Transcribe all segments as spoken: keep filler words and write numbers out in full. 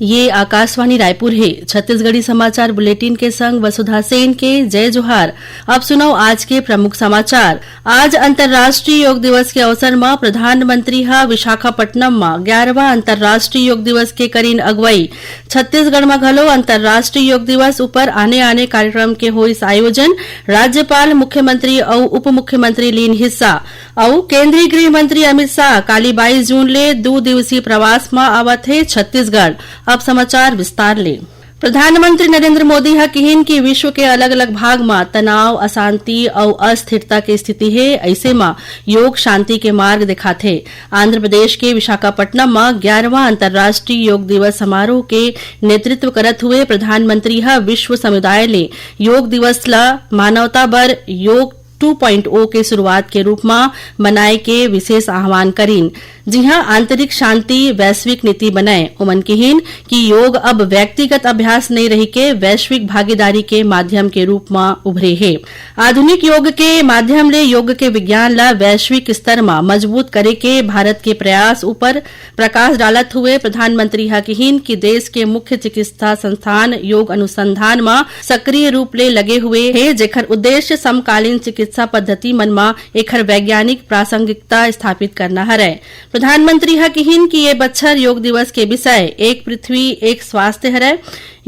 ये आकाशवाणी रायपुर हे। छत्तीसगढ़ी समाचार बुलेटिन के संग वसुधा सेन के जय जोहार। अब सुनव आज के प्रमुख समाचार। आज अंतर्राष्ट्रीय योग दिवस के अवसर म प्रधानमंत्री ह विशाखापट्टनम म ग्यारहवाँ अंतर्राष्ट्रीय योग दिवस के करीन अगुवई। छत्तीसगढ़ म घलो अंतर्राष्ट्रीय योग दिवस ऊपर आने-आने कार्यक्रम के होइस आयोजन। राज्यपाल, मुख्यमंत्री अउ उप मुख्यमंत्री लीन हिस्सा। अउ केंद्रीय गृह मंत्री अमित शाह काली बाईस जून ले दू दिवसीय प्रवास म आवत हे छत्तीसगढ़। अब समाचार विस्तार ले। प्रधानमंत्री नरेंद्र मोदी ह किहिन कि विश्व के अलग-अलग भाग म तनाव, अशांति अउ अस्थिरता के स्थिति हे, अइसे म योग शांति के मार्ग देखाथे। आंध्र प्रदेश के विशाखापट्टनम म ग्यारहवाँ अंतर्राष्ट्रीय योग दिवस समारोह के नेतृत्व करत हुए प्रधानमंत्री ह विश्व समुदाय ले योग दिवस ल मानवता बर योग टू पॉइंट ओ के शुरुआत के रूप म मनाए के विशेष आह्वान करिन, जिहां आंतरिक शांति वैश्विक नीति बनय। ओमन किहिन कि योग अब व्यक्तिगत अभ्यास नइ रहिके वैश्विक भागीदारी के माध्यम के रूप म उभरे हे। आधुनिक योग के माध्यम ले योग के विज्ञान ल वैश्विक स्तर म मजबूत करे के भारत के प्रयास ऊपर प्रकाश डालत हुए प्रधानमंत्री ह किहिन कि देश के मुख्य चिकित्सा संस्थान योग अनुसंधान म सक्रिय रूप ले लगे हुए हे, जेखर उद्देश्य समकालीन चिकित्सा पद्धति मन म एखर वैज्ञानिक प्रासंगिकता स्थापित करना हरय। प्रधानमंत्री ह किहिन कि ये बछर योग दिवस के विषय एक पृथ्वी एक स्वास्थ्य हरय।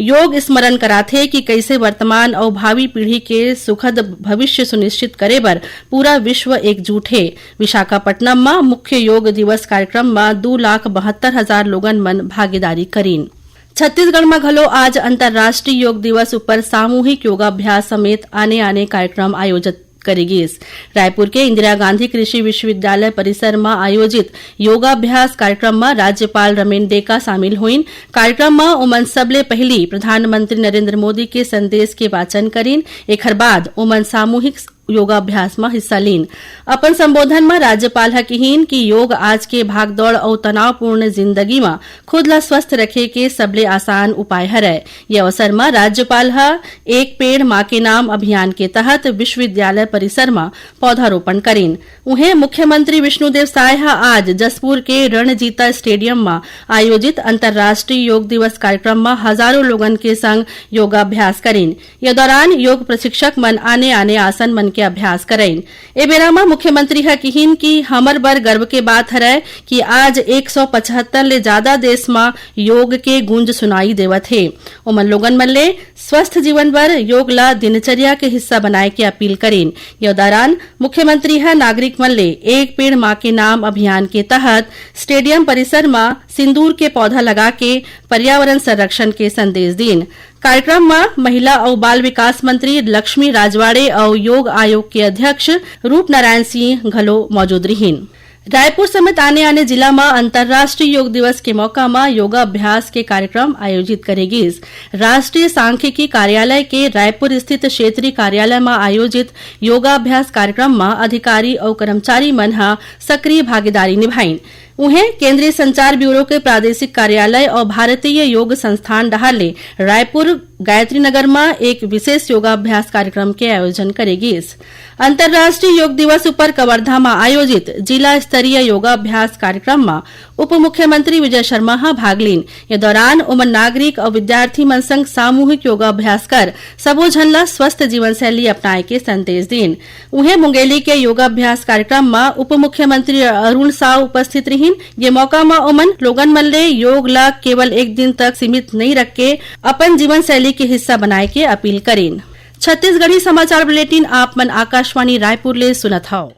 योग स्मरण कराथे कि कइसे वर्तमान अउ भावी पीढ़ी के सुखद भविष्य सुनिश्चित करे बर पूरा विश्व एकजुट हे। विशाखापट्टनम म मुख्य योग दिवस कार्यक्रम म दू लाख बहत्तर हजार लोगन मन भागीदारी करिन। छत्तीसगढ़ म घलो आज अंतर्राष्ट्रीय योग दिवस ऊपर सामूहिक योगाभ्यास समेत आने-आने कार्यक्रम आयोजित करे गिस। रायपुर के इंदिरा गांधी कृषि विश्वविद्यालय परिसर म आयोजित योगाभ्यास कार्यक्रम म राज्यपाल रमेन डेका शामिल होइन। कार्यक्रम म ओमन सबले पहिली प्रधानमंत्री नरेंद्र मोदी के संदेश के वाचन करिन। एखर बाद ओमन सामूहिक योगाभ्यास म हिस्सा लीन। अपन संबोधन म राज्यपाल ह किहिन कि योग आज के भागदौड़ अउ तनावपूर्ण जिंदगी म खुद ल स्वस्थ रखे के सबले आसान उपाय हरय। ये अवसर म राज्यपाल ह एक पेड़ माँ के नाम अभियान के तहत विश्वविद्यालय परिसर म पौधारोपण करिन। उहें, मुख्यमंत्री विष्णुदेव साय ह आज जशपुर के रणजीता स्टेडियम म आयोजित अंतर्राष्ट्रीय योग दिवस कार्यक्रम म हजारों लोगन के संग योगाभ्यास करिन। ये दौरान योग प्रशिक्षक मन आने-आने आसन मन के अभ्यास करइन। ए बेरा म मुख्यमंत्री ह किहिन कि हमर बर गर्व के बात हरय कि आज एक सौ पचहत्तर ले जादा देश म योग के गूंज सुनाई देवत हे। ओमन लोगन मन ले स्वस्थ जीवन बर योग ला दिनचर्या के हिस्सा बनाए के अपील करिन। ये दौरान मुख्यमंत्री ह नागरिक मन ले एक पेड़ माँ के नाम अभियान के तहत स्टेडियम परिसर म सिंदूर के पौधा लगा के पर्यावरण संरक्षण के संदेश दीन। कार्यक्रम म महिला अउ बाल विकास मंत्री लक्ष्मी राजवाड़े अउ योग आयोग के अध्यक्ष रूपनारायण सिंह घलो मौजूद रिहीन। रायपुर समेत आने-आने जिला म अंतर्राष्ट्रीय योग दिवस के मौका म योगाभ्यास के कार्यक्रम आयोजित करे गिस। राष्ट्रीय सांख्यिकी कार्यालय के रायपुर स्थित क्षेत्रीय कार्यालय म आयोजित योगाभ्यास कार्यक्रम म अधिकारी अउ कर्मचारी मन ह सक्रिय भागीदारी निभाइन। उहें, केंद्रीय संचार ब्यूरो के प्रादेशिक कार्यालय अउ भारतीय योग संस्थान डहार ले रायपुर गायत्री नगर म एक विशेष योगाभ्यास कार्यक्रम के आयोजन करे गिस। अंतर्राष्ट्रीय योग दिवस उपर कवर्धा म आयोजित जिला स्तरीय योगाभ्यास कार्यक्रम म उप मुख्यमंत्री विजय शर्मा ह भाग लीन। ये दौरान ओमन नागरिक अउ विद्यार्थी मन संग सामूहिक योगाभ्यास कर सबो झन ल स्वस्थ जीवन शैली अपनाए के संदेश दीन। उहें, मुंगेली के योगाभ्यास कार्यक्रम म उप मुख्यमंत्री अरुण साव उपस्थित रिहीन। ये मौका म ओमन लोगन मन ले योग ल केवल एक दिन तक सीमित नइ रख के अपन जीवन शैली के हिस्सा बनाए के अपील करिन। छत्तीसगढ़ी समाचार बुलेटिन आप मन आकाशवाणी रायपुर ले सुनत हव।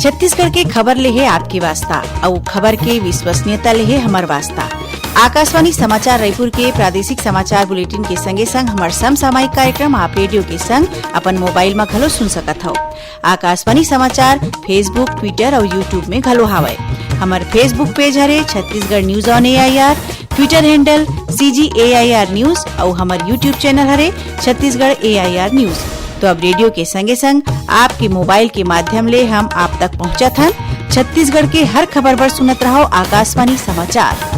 छत्तीसगढ़ के खबर ले हे आपके वास्ता, अउ खबर के विश्वसनीयता ले हे हमर वास्ता। आकाशवाणी समाचार रायपुर के प्रादेशिक समाचार बुलेटिन के संगे संग हमर समसामयिक कार्यक्रम आप रेडियो के संग अपन मोबाइल म घलो सुन सकत हव। आकाशवाणी समाचार Facebook, Twitter अउ YouTube में घलो हावय। हमर Facebook पेज हरे Chhattisgarh news on AIR, Twitter handle CG AIR news अउ हमर YouTube चैनल हरे छत्तीसगढ़ एआईआर न्यूज। तो अब रेडियो के संगे संग आपके मोबाइल के माध्यम ले हम आप तक पहुंचत हन। छत्तीसगढ़ के हर खबर बर सुनत रहव आकाशवाणी समाचार।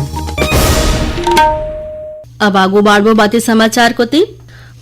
अब आगू बाढ़बो बाते समाचार कोती।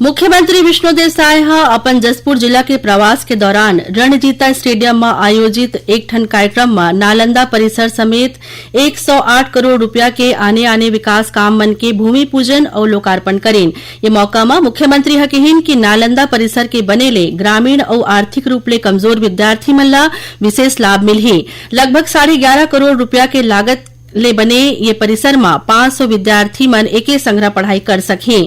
मुख्यमंत्री विष्णुदेव साय ह अपन जशपुर जिला के प्रवास के दौरान रणजीता स्टेडियम म आयोजित एक ठन कार्यक्रम म नालंदा परिसर समेत एक सौ आठ करोड़ रुपया के आने-आने विकास काम मन के भूमि पूजन अउ लोकार्पण करिन। ये मौका म मुख्यमंत्री ह किहिन कि नालंदा परिसर के बने ले ग्रामीण अउ आर्थिक रूप ले कमजोर विद्यार्थी मन ल विशेष लाभ मिलही। लगभग साढ़े ग्यारह करोड़ रुपया के लागत ले बने ये परिसर म पाँच सौ विद्यार्थी मन एके संघरा पढ़ाई कर सकही।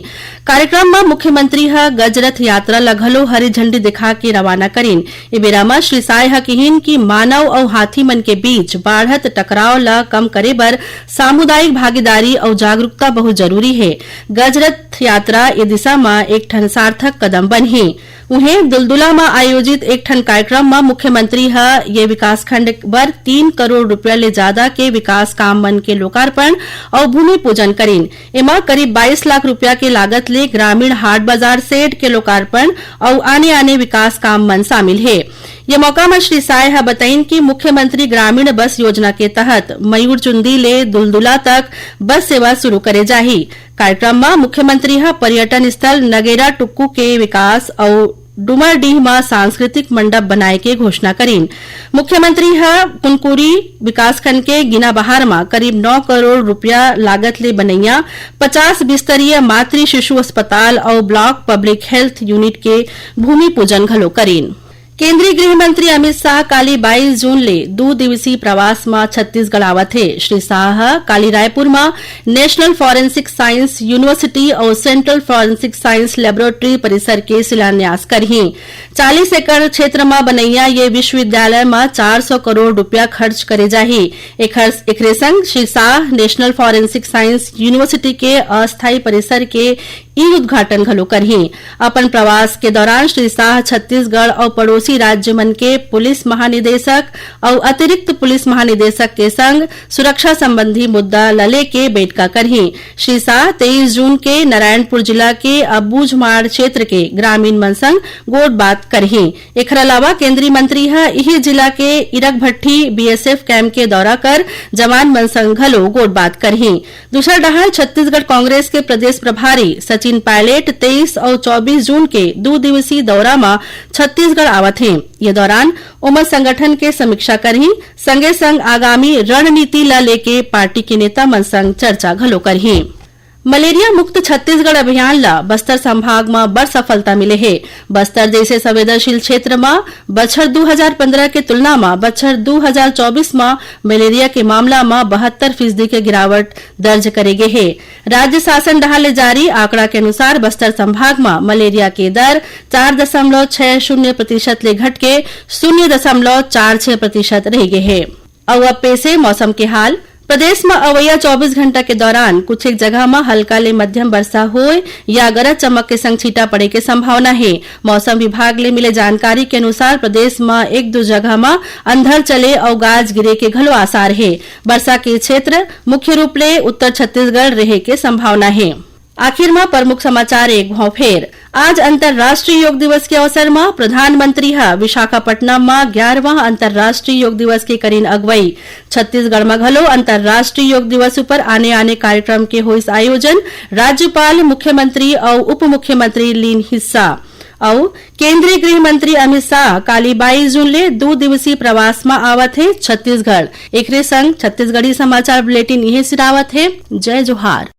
कार्यक्रम म मुख्यमंत्री ह गजरथ यात्रा ल घलो हरी झंडी दिखा के रवाना करिन। ए बेरा म श्री साय ह किहिन कि मानव अउ हाथी मन के बीच बाढ़त टकराव ल कम करे बर सामुदायिक भागीदारी अउ जागरूकता बहुत जरूरी हे। गजरथ यात्रा ए दिशा म एक ठन सार्थक कदम बनही। उहें, दुलदुला म आयोजित एक ठन कार्यक्रम म मुख्यमंत्री ह ये विकासखंड बर तीन करोड़ रुपया ले जादा के विकास काम मन के लोकार्पण अउ भूमि पूजन करिन। एमा करीब बाईस लाख रुपया के लागत ले ग्रामीण हाट बाजार शेड के लोकार्पण अउ आने-आने विकास काम मन शामिल हे। ये मौका म श्री साय ह बतइन कि मुख्यमंत्री ग्रामीण बस योजना के तहत मयूरचुंदी ले दुलदुला तक बस सेवा शुरू करे जाही। कार्यक्रम म मुख्यमंत्री ह पर्यटन स्थल नगेरा टुक्कू के विकास अउ डुमरडीह म सांस्कृतिक मंडप बनाए के घोषणा करिन। मुख्यमंत्री ह कुनकुरी विकासखंड के गिनाबहार म करीब नौ करोड़ रुपया लागत ले बनइया पचास बिस्तरीय मातृ शिशु अस्पताल अउ ब्लॉक पब्लिक हेल्थ यूनिट के भूमि पूजन घलो करिन। केंद्रीय गृह मंत्री अमित शाह काली बाईस जून ले दू दिवसीय प्रवास म छत्तीसगढ़ आवत हे। श्री शाह ह काली रायपुर म नेशनल फॉरेंसिक साइंस यूनिवर्सिटी अउ सेंट्रल फॉरेंसिक साइंस लेबोरेटरी परिसर के शिलान्यास करही। चालीस एकड़ क्षेत्र म बनइया ये विश्वविद्यालय म चार सौ करोड़ रुपया खर्च करे जाही। एखर, एकरे संग Shri Shah national forensic science university के अस्थायी परिसर के ई उद्घाटन घलो करही। अपन प्रवास के दौरान श्री शाह छत्तीसगढ़ अउ पड़ोसी राज्य मन के पुलिस महानिदेशक अउ अतिरिक्त पुलिस महानिदेशक के संग सुरक्षा संबंधी मुद्दा ल लेके बैठका करही। श्री शाह तेईस जून के नारायणपुर जिला के अबूझमाड़ क्षेत्र के ग्रामीण मन संग गोठबात करही। एखर अलावा केंद्रीय मंत्री ह इही जिला के इरगभट्टी बीएसएफ कैंप के दौरा कर जवान मन संग घलो गोठबात करही। दूसर डहार छत्तीसगढ़ कांग्रेस के प्रदेश प्रभारी सचिन पायलट तेईस अउ चौबीस जून के दू दिवसीय दौरा म छत्तीसगढ़ आवत हे। ये दौरान ओमन संगठन के समीक्षा करही, संगे संग आगामी रणनीति ल लेके पार्टी के नेता मन संग चर्चा घलो करही। मलेरिया मुक्त छत्तीसगढ़ अभियान ल बस्तर संभाग म बड़ सफलता मिले हे। बस्तर जइसे संवेदनशील क्षेत्र म बछर दू हजार पंद्रह के तुलना म बछर दू हजार चौबीस म मलेरिया के मामला म बहत्तर फीसदी के गिरावट दर्ज करे गे हे। राज्य शासन डहार ले जारी आंकड़ा के अनुसार बस्तर संभाग म मलेरिया के दर चार दशमलव छह शून्य प्रतिशत ले घटके शून्य दशमलव चार छह प्रतिशत रह गे हे। अउ अब पेश हे मौसम के हाल। प्रदेश म अवइया चौबीस घंटा के दौरान कुछ एक जगह म हल्का ले मध्यम वर्षा होय या गरज चमक के संग छींटा पड़े के संभावना हे। मौसम विभाग ले मिले जानकारी के अनुसार प्रदेश म एक दू जगह म अंधर चले अउ गाज गिरे के घलो आसार हे। वर्षा के क्षेत्र मुख्य रूप ले उत्तर छत्तीसगढ़ रहे के संभावना हे। आखिर म प्रमुख समाचार एक घाव फेर। आज अंतर्राष्ट्रीय योग दिवस के अवसर म प्रधानमंत्री ह विशाखापट्टनम म ग्यारहवां अंतर्राष्ट्रीय योग दिवस के करिन अगुवई। छत्तीसगढ़ म घलो अंतर्राष्ट्रीय योग दिवस उपर आने-आने कार्यक्रम के होइस आयोजन। राज्यपाल, मुख्यमंत्री अउ उप मुख्यमंत्री लीन हिस्सा। अउ केंद्रीय गृह मंत्री अमित शाह काली बाईस जून ले दू दिवसीय प्रवास म आवत हे छत्तीसगढ़। एकरे संग छत्तीसगढ़ी समाचार बुलेटिन इहें सिरावत हे। जय जोहार।